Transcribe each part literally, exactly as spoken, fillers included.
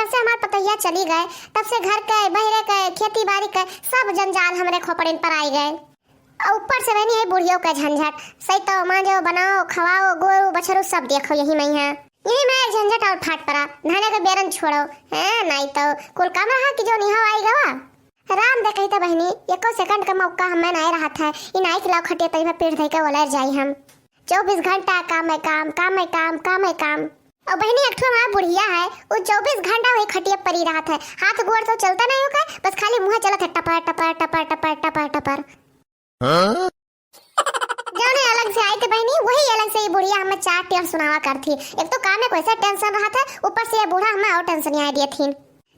से हमार पतोहिया चली गए, तब से घर के, बहिरे के, खेती बारी के सब जंजाल हमरे खोपड़िन पर आई गए। और ऊपर से बहिनी है बुढ़ियो के झंझट, सही तो मांजो, बनाओ, खवाओ, गोरू बछरू सब देखो यही में है। यही में एक झंझट और फाट पड़ा, धाने के बेरन छोड़ो, हैं, नहीं तो कुल काम रहा कि जो निहाव आई गवा। राम दे कही तो बहिनी, एको सेकंड का मौका हमें नहीं रहा था, ई नाई खिलाओ खटिया तई में पीठ धई के ओलर जाई हम। चउबीस घंटा काम है काम, काम है काम, काम है काम। और बहिनी, एक ठो हमार बुढ़िया है, वो चउबीस घंटा वही खटिया पर ही रहत है, हाथ गोड़ तो चलता नहीं होकर, बस खाली मुँह चलत है टपर, टपर, टपर, टपर, टपर, टपर। हाँ? जौने अलग से आई थे बहिनी, वही अलग से ये बुढ़िया हमें चार टेर सुनावा करथी। एक तो काम में कैसे टेंशन रहत है, ऊपर से ये बूढ़ा हमें और टेंशन यहाँ दिए थीन।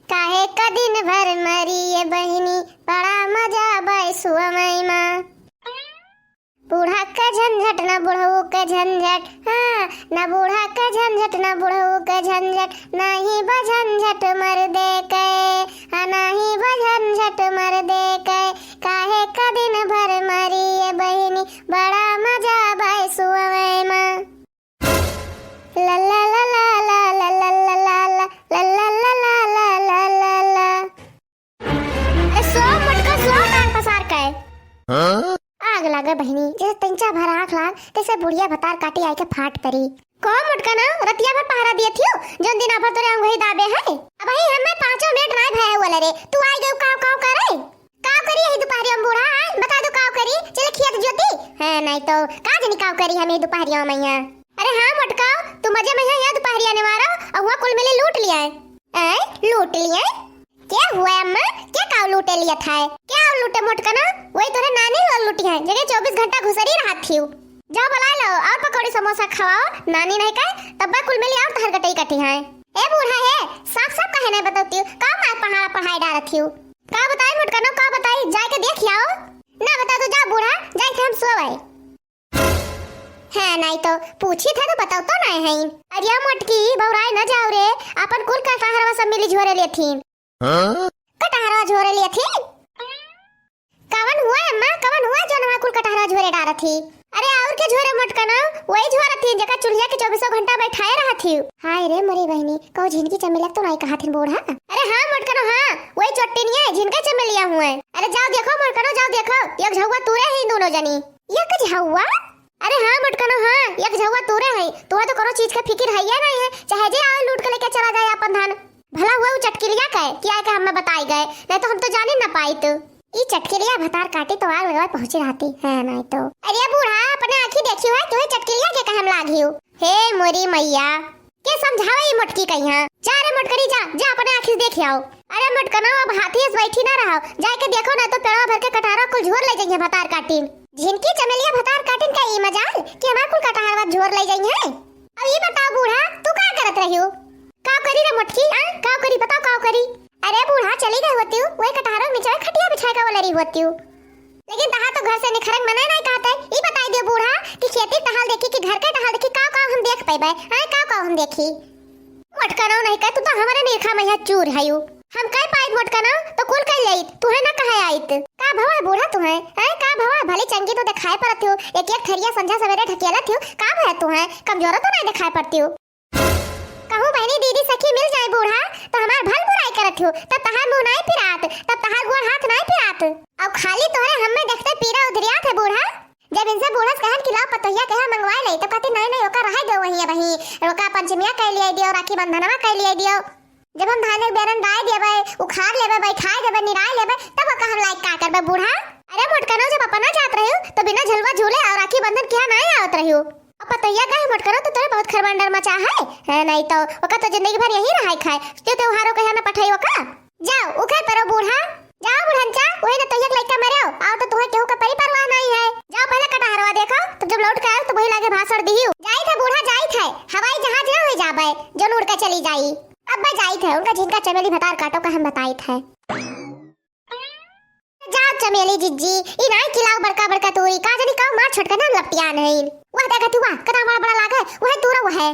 काहे का दिन भर मरी ये बहिनी, बड़ा मजा बाय सुअमई मा। बूढ़ा का झंझट ना बुढ़ऊ का झंझट, हाँ, ना बूढ़ा का झंझट ना बुढ़ऊ का झंझट, नाही बा झंझट मर्दे के, हाँ, नाही बा झंझट मर्दे के। काहे का दिन भर मरी ये बहिनी, बड़ा मजा बाय सुअमई मा। ला ला ला ला। ए, सो मोटका, सो डांड पसार के। हाँ? आग लागे बहिनी, जैसे तंचा भर आँख लाग, तैसे बुढ़िया भतार काटी आई के फाट परी। कहो मोटका ना, रतिया भर पहरा दिए थियो, जौन दिन भर तोरे अंगोही दाबे है। अबही हमें पाँचों मिनट नाय भया हुआ ले रे, तू आई गयो काव काव करे। काव करी यही दुपहरिया में बूढ़ा, आय? बता दो काव करी, चले खेत जोती। है नहीं तो, का जनी काव करी हमें दुपहरिया में यहाँ। अरे हाँ मोटका, तू मजे में यहाँ, यहाँ दुपहरिया निवारो, और वहाँ कुल मिले लूट लिया है। आय? लूट लिया है? क्या हुआ अम्मा? क्या काव लूटे लिया था? क्या और लूटे मोटका ना? वही तोरे नानी और लूटी है, जगह चउबीस घंटा घुसरी रहत थी। जाओ बुला लो और पकौड़ी समोसा खवाओ, नानी नहीं कहे, तब मैं कुल मिली और तहर गटई कटी है। ए बूढ़ा है, साफ साफ कहे नहीं बतौती हो, का मार पहाड़ा पढ़ाई डालत थी हो? का बताई मोटका ना, का बताई, जाए के देख आओ। ना बता तो जा बूढ़ा, जाए थे हम सोवे। हाँ, नहीं तो पूछी थे तो बताओ तो नहीं है। अरे मोटकी, बौराए न जाओ रे, अपन कुल कटहरवा सब मिली झोरे लेथिन। हाँ? कटहरवा झोरे लेथिन? कवन हुआ अम्मा, कवन हुआ जो नवा कुल कटहरवा झोरे डारत ही? अरे और के झोरे मोटका ना, वही झोरत ही जेका चूल्हिया के चउबीसों घंटा बैठाए रहत ही। हाय रे मोरी बहिनी, कहो झिनकी चमेलिया तो नहीं कहा थिन बूढ़ा? अरे हाँ मोटका ना, हाँ, वही चोट्टिनिया है, झिनका चमेलिया हुए। अरे जाओ देखो मोटका ना, जाओ देखो, एक झौवा तूरे ही दोनों जनी। एक झौवा? अरे हाँ मोटका ना, हाँ, एक झौवा तूरे है, तुहा तो कोनो चीज के फिकिर है या नहीं है, चाहे जे आवे लूट के लेके चला जाए अपन धान। भला हुआ उ चटकिलिया के कि आए के हमें बताई गए, नहीं तो हम तो जाने न पाइत। ई चटकिलिया भतार काटी तो आग लगावे पहुंची रहती है, नहीं तो। अरे बूढ़ा, अपने आँखी देखियो है, तुहे चटकिलिया के कहम लागियो। हे मोरी मैया, के समझावे ई मोटकी कहिया? जा रे मोटकरी जा, जा अपने आँखी देख आओ। अरे मोटकनो, अब हाथी से बैठी ना रहो, जाए के देखो ना तो पेड़वा भर के कटहरा कुल झोर ले जाइए भतार काटिन। झिनकी चमेलिया भतार काटिन का ई मजाल कि हमार कुल कटहरवा झोर ले जाइए। अब ई बताओ बूढ़ा, तू का करत रहियो? का करी रे मोटकी, आ? का करी, बताओ का करी? अरे बूढ़ा चली गई होती हूँ, वही कटहरो नीचे खटिया बिछाए का बोले रही होती हूँ। लेकिन तहा तो घर से निखरंग मना नहीं कहते। ई बताई दियो बूढ़ा कि खेती टहल देखी कि घर के टहल देखी, का का हम देख पैबे, हाँ, का का हम देखी? मोटकनो नहीं कह, तू तो हमारे निरखा मैया चूर है यू। हम कह पाइत मोटकनो तो कुल कह लेइत, तू है ना कहे आइत। का भवा है बूढ़ा तू है, हैं? का भवा है? भली चंगी तो दिखाई पड़त हो, एक एक थरिया संझा सवेरे ढकेलत हो, का भवा तू है? कमजोरो तो नहीं दिखाई पड़ती हो। कहूँ बहनी दीदी सखी मिल जाए बूढ़ा, तो हमार भल बुराई करत हो, तब तहार मुँह नाई पिरात, तब तहार गोड़ हाथ नाई पिरात। अब खाली तोहरे हम्मे देखते पीरा उधरियात है बूढ़ा। जब इनसे बूढ़स कहन कि लाओ पतोहिया के यहाँ मंगवाए ले, तब कहती, "नहीं, नहीं, ओका रहे दो वहीं, अबहीं ओका पंचमिया कह लिया दियो, राखी बंधनवा कह लिया दियो। जब हम धान एक बेरन डाय देबे, उखाड़ लेबे, बैठाए देबे, निराय लेबे, तब ओका हम लाइक का करबे बूढ़ा?" अरे मोटकनो, जब अपना जात रहियो, तो बिना झलवा झूले और राखी बंधन किया नहीं आवत रहियो। अब पतोहिया का है मोटकनो, तो तोरे बहुत खरबंडर मचा है, है नहीं तो ओका तो जिंदगी भर यहीं रहाई खाए, क्यों त्योहारों के यहाँ न पठाई ओका? जाओ, उखर परो बूढ़ा। जाओ बुढ़नचा, वही न तोहिया के लइका मरे हो, आओ तो तुहे केहू का परी परवाह नहीं है। जाओ पहले कटहरवा देखो, तब जब लौट के आओ तो वही लागे भाषण दिहियो। जाई थे बूढ़ा, जाई थे, हवाई जहाज ना हो जाबे, जौन उड़ के चली जाई। अब मैं जाई थे, उनका झिनका चमेली भतार काटो का हम बताई थे। जाओ चमेली जिज्जी, ई नाई खिलाओ बड़का बड़का तूरी, का जानी का मार छोटका ना लपटियान है। वह देखा तू, वह कता बड़ा बड़ा लागे, वह तूरा वह है।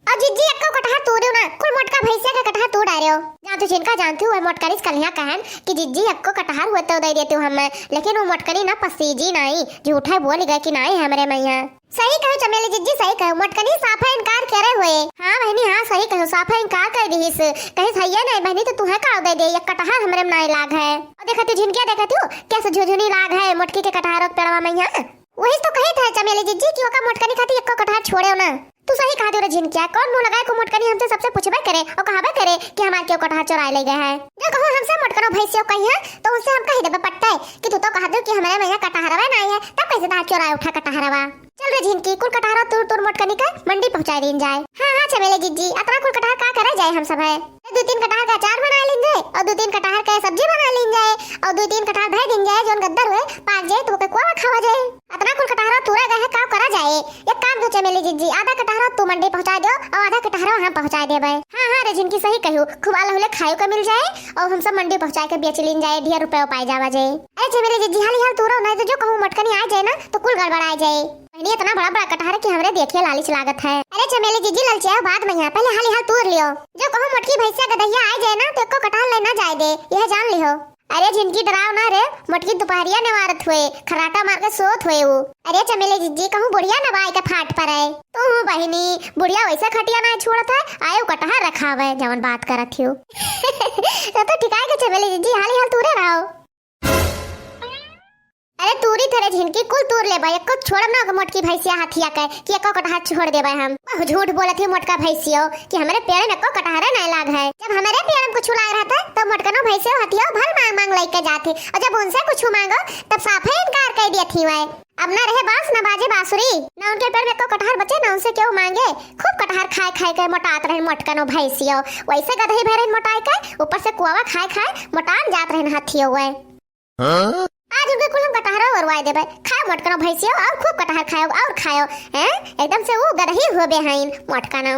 और जिज्जी, एक्को कटहर तोड़ो ना, कुल मोटका भैंसिया के कटहर तोड़ आ रहे हो। जा तू जिनका जानती हूँ, वह मोटकनिस कल यहाँ कहन कि जिज्जी, एक्को कटहर हुआ तो दे देती हूँ हमें, लेकिन वो मोटकनी ना पसीजी नहीं, झूठा बोल गए कि नहीं हमरे मैया। सही कहो चमेली जिज्जी, सही कहो, मोटकनी साफा इनकार करे हुए। हाँ बहिनी, हाँ सही कहो, साफा इनकार कर दिहिस। कहिस हइये नहीं बहिनी, तो तुहे का दे दे, एक कटहर हमरे में नाई लाग है। और देखा तू झिनकिया, देखा तू कैसे झुझुनी लाग है मोटकी के कटहरों के पेड़वा में यहाँ। वही तो कही था चमेली जिज्जी कि ओका मोटकनी खातिर एको कटहर छोड़े ना। तू सही कहा तू रे झिनकिया, कौन मुँह लगाए को मोटकनी हमसे सबसे पूछबे करे और कहबे करे कि हमार केहू कटहर चोराए ले गए है। जो कहूँ हमसे मोटकनो भैंसियो कही है तो उनसे हम कही देबे पट्टे कि तू तो कहा दू कि हमरे में यहाँ कटहरवा नहीं है, तब कैसे तहार चोराए उठा कटहरवा। चल रे झिनकी, कुल कटहरवा तूर तूर मोटकनी के मंडी पहुँचाए दीन जाए। हाँ हाँ चमेली जिज्जी, अतना कुल कटहर का करे जाए हम सब है। दो तीन कटहर का अचार बना लीन जाए और दो तीन कटहर का सब्जी बना लीन जाए और दो तीन कटहर धर दीन जाए, जोन गद्दर हुए पाक जाए तो ओके कोवा खावा जाए। अतना कुल कटहरा तूरा गए है, का करा जाए? एक काम दो चमेली जिज्जी, आधा कटहरा तू मंडी पहुँचा दो और आधा कटहरा हम पहुँचा देबे। हाँ हाँ रे झिनकी, सही कहो, खूब आला हुले खाए का मिल जाए और हम सब मंडी पहुँचा के बेच लीन जाए, ढेर रुपये पाए जावा जाए। अरे चमेली जिज्जी, हाली हाल तूरा नहीं तो जो कहूँ मोटकनी आ जाए ना तो कुल गड़बड़ा जाए। बहिनी, इतना बड़ा बड़ा कटहर कि हमरे देखिए लालिच लागत है। अरे चमेली जिज्जी, ललचियाओ बाद में यहाँ, पहले हाली हाल तूर लियो। जो कहूँ मोटकी भैंसिया गदहिया आ जाए ना तो एको कटहर ले ना जाए दे, यह जान लिहो। अरे झिनकी डराओ ना रे, मोटकी दुपहरिया नेवारत हुए, खराटा मार के सोत हुए वो। अरे चमेली जिज्जी, कहूँ बुढ़िया न बाई के फाट पर है। तू हूँ बहिनी, बुढ़िया वैसे खटिया ना छोड़त है, आयो कटहर रखावे, जवन बात करत हियो। तो, तो ठिकाए के चमेली जिज्जी, हाली हाल तूरे रहो। अरे तूरी थरे झिनकी, कुल तूर लेबे, एको छोड़ब ना मोटकी भैंसिया हथिया के कि एको कटहर छोड़ देबे हम। बहु झूठ बोलत ही मोटका भैंसियो कि हमरे पेड़ में एको कटहरे नहीं लाग है। जब हमरे पेड़ में कुछ लाग रहत है तो मोटकनो भैंसियो हथियो भल मांग मांग लेके जात ही, और जब उनसे कुछ मांगो तब साफे इनकार कर दियत ही वै। अब ना रहे बांस ना बाजे बांसुरी, ना उनके पेड़ में एको कटहर बचे ना उनसे केहू मांगे। खूब कटहर खाए खाए के मोटात रहे मोटकनो भैंसियो, वैसे गदही भरे मोटाए के ऊपर से कोवा खाए खाए मोटान जात रहे हथियो वै। हाँ? आज उनके कुल हम कटहरो ओरवाए देबे। खाओ मोटकनो भैंसियो, और खूब कटहर खाओ, और खाओ। हैं? एकदम से वो गदही हुए बेहाइन मोटकनो।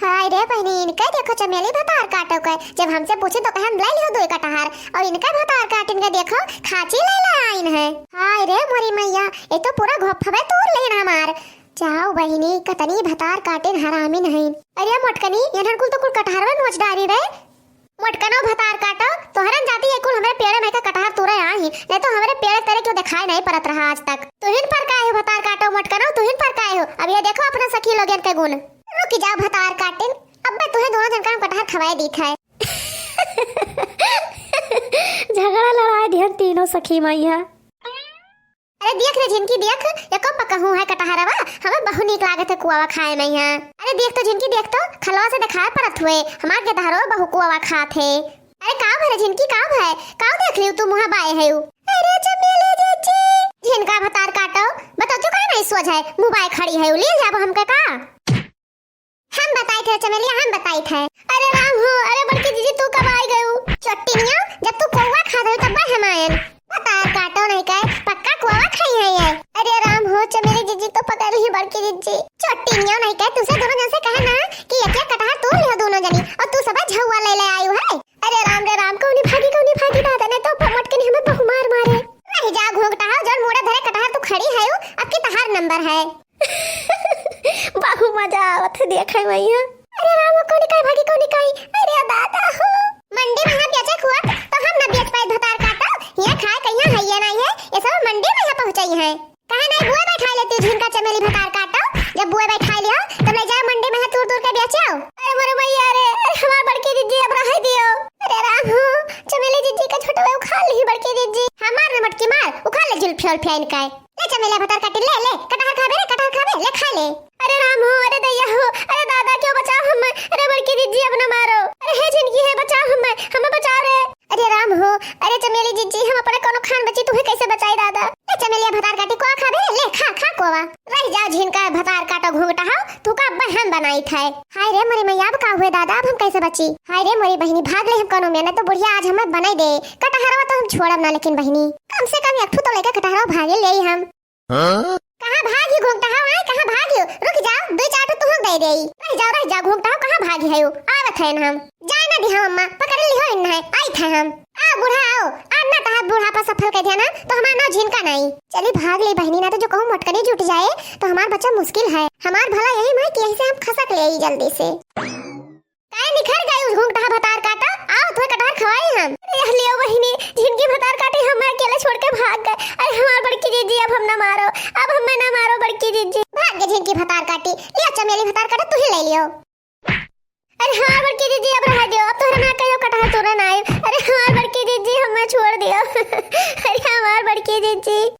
हाय रे बहिनी, इनके देखो चमेली भतार काटो के। जब हमसे पूछे तो कहे हम ले लियो दो कटहर, और इनका भतार काटिन के देखो खाची ले ले आइन है। हाय रे मोरी मैया, ये तो पूरा घोफवे तूर लेन हमार। जाओ बहिनी, कतनी भतार काटिन हरामिन हईन। अरे मोटकनी, इन्हन कुल तो कुल कटहरवे नोच डारी रे। मोटकनो भतार काटो, तोहरन जाति ये कुल हमरे पेड़े में के कटहर तूरे आई, नहीं तो हमरे पेड़े तेरे क्यों दिखाई नहीं पड़त रहा आज तक। तुहिन पर का है भतार काटो मोटकनो, तुहिन पर का है हो। अब ये देखो अपना सखी लोगन के गुण। रुक जाओ भतार काटिन, अब मैं तुहे दोनों जन का हम कटहर खवाए दीत है। झगड़ा लड़ाए दिहन तीनों सखी मैया। अरे देख रे झिनकी देख, एको पकहूँ है कटहरवा, हमें बहु नीक लागत है कुआवा खाए में यहाँ। अरे देख तो झिनकी देख तो, खलवा से दिखाए पड़त हुए, हमार के दहरो बहु कुआवा खात है। अरे का भरे झिनकी का भय, का देख लियो तू मुँह बाए है उ? अरे चमेली जिज्जी। झिनका भतार काटो, बताओ तू का नहीं सोच है, मुँह बाए खड़ी है उ, ले जाबो हमके का? हम बताई थे चमेलिया, हम बताई थे। अरे राम हो, अरे बड़की जिज्जी तू कब आई गयू? चट्टिनिया, जब तू कौवा खा गयू तब हम आयन। भतार काटो नहीं कहे, पक्का कौवा खाई है ये। अरे राम हो, चमेली जिज्जी तो पकड़ ली बड़की जिज्जी। चट्टिनिया नहीं कहे, तुसे दोनों जन से कहे ना कि एक एक कटहर तूर लियो दोनों जनी, और तू सब झौवा ले ले आयू है। अरे राम रे राम, कौनी भागी, कौनी भागी दादा, नहीं तो मोटकनी हमें बहु मार मारे। रह जा घोंघटा हो, जौन मुड़ा धरे कटहर तू खड़ी है, अब की तहार नंबर है। बहु मजा आवत है देखे मैया। अरे राम हो, कौनी काई भागी, कौनी काई। अरे दादा हो। मंडी में यहाँ बेचे खुआ तो हम ना बेच पाए भतार काटो, यहाँ खाए कहीं है ये नहीं है, ये सब मंडी में यहाँ पहुँचाई है। कहे नहीं बुए बैठाई लेती झिनका चमेली भतार काटो, जब बुए बैठाई लियो तब ले जाओ मंडी में यहाँ तूर तूर के बेचो। अरे मोरे मैया रे, अरे हमार बड़की जिज्जी अब रहे दियो। अरे राम हो, चमेली जिज्जी का छोटवे उखाड़ ली बड़की जिज्जी। हमार रे मटकी मार, उखाड़ ले जुल्फिया उल्फिया इनका। ले चमेलिया भतार काटी, ले, ले, कटहर खाबे रे, कटहर खाबे, ले खा ले। अरे राम हो, अरे दैया हो, अरे दादा क्यों बचाओ हमें, अरे बड़की जिज्जी अब न मारो, अरे हे झिनकी है बचाओ हमें, हमें बचाओ रे। अरे राम हो, अरे चमेली जिज्जी हम अपने कोनो खान बची तुहे कैसे बचाई दादा। ले चमेलिया भतार काटी, कोवा खाबे रे, ले खा, खा कोवा। रह जा झिनका भतार काटो घूंघटा हो, तू का अब्बा हम बनाई थे। हाय रे मोरे मैया, अब का हुए दादा, अब हम कैसे बची? हाय रे मोरी बहिनी, भाग ले हम कोनो में, नहीं तो बुढ़िया आज हमें बनाई दे। कटहरवा तो हम छोड़ब ना, लेकिन बहिनी, कम से कम एक ठो तो लेके कटहरवा भागे ले हम। हाँ? कहाँ भागी घूंघटा हो, आए, कहाँ भागी हो? रुक जाओ, दो चार ठो तुहूँ दे देई। रह जाओ, रह जाओ घूंघटा हो, कहाँ भागी है हो? आवत है हम। जाए ना दिहा अम्मा, पकड़ लिहो इन है, आई थे हम। आ बूढ़ा आओ, आ ना तहा बूढ़ा पर सफल कर दिया ना, तो हमार नाव झिनका नहीं। चली भाग ले बहिनी, ना तो जो कहूँ मटकनी जुट जाए, तो हमार बच्चा मुश्किल है। हमार भला यही माई कि यही से हम खसक ले आई जल्दी से। काहे निखर गई घूंघटा भतार काटा? आओ, तोहे कटहर खवाई हम। अरे लियो बहिनी, झिनकी भतार काटे हम अकेले छोड़ के भाग गए। अरे हमार बड़की जिज्जी, अब हम ना मारो, अब हमें ना मारो बड़की जिज्जी। भाग की भतार काटी, लियो चमेली भतार काटा, तू ही ले लियो। अरे हमार बड़की जीजी, अब रहा दियो, अब तोहरे ना कहियो कटहर तोड़े ना आइब। अरे हमार बड़की जीजी, हमें छोड़ दियो। अरे हमार बड़की जीजी।